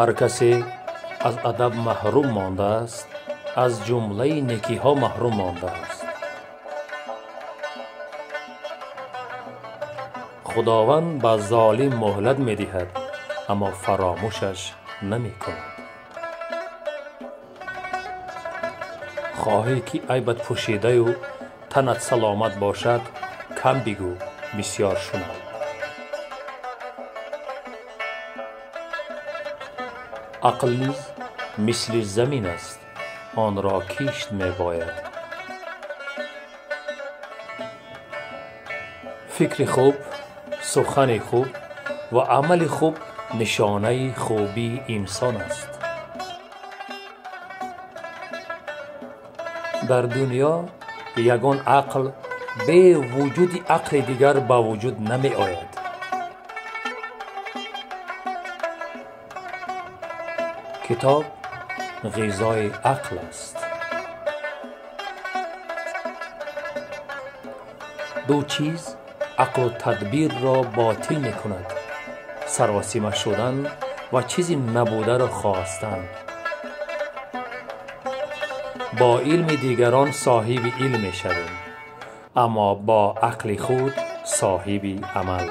Ҳар касе аз адаб маҳрум мондааст, аз ҷумлаи некиҳо маҳрум мондааст. Худованд ба золим муҳлат медиҳад, аммо фаромӯшаш намекунад. Хоҳӣ ки айбат пӯшидаю танат саломат бошад, кам бигӯ, бисёр шунав. Ақл низ мисли замин аст, онро кишт мебояд. Фикри хуб, сухани хуб ва амали хуб нишонаи хубии инсон аст. Дар дунё ягон ақл бе вуҷуди ақли дигар ба вуҷуд намеояд. Китоб ғизои ақл аст. Ду чиз ақлу тадбирро ботил мекунад: саросима шудан ва чизи набударо хостан. Бо илми дигарон соҳиби илм мешавем, аммо бо ақли худ соҳиби амал.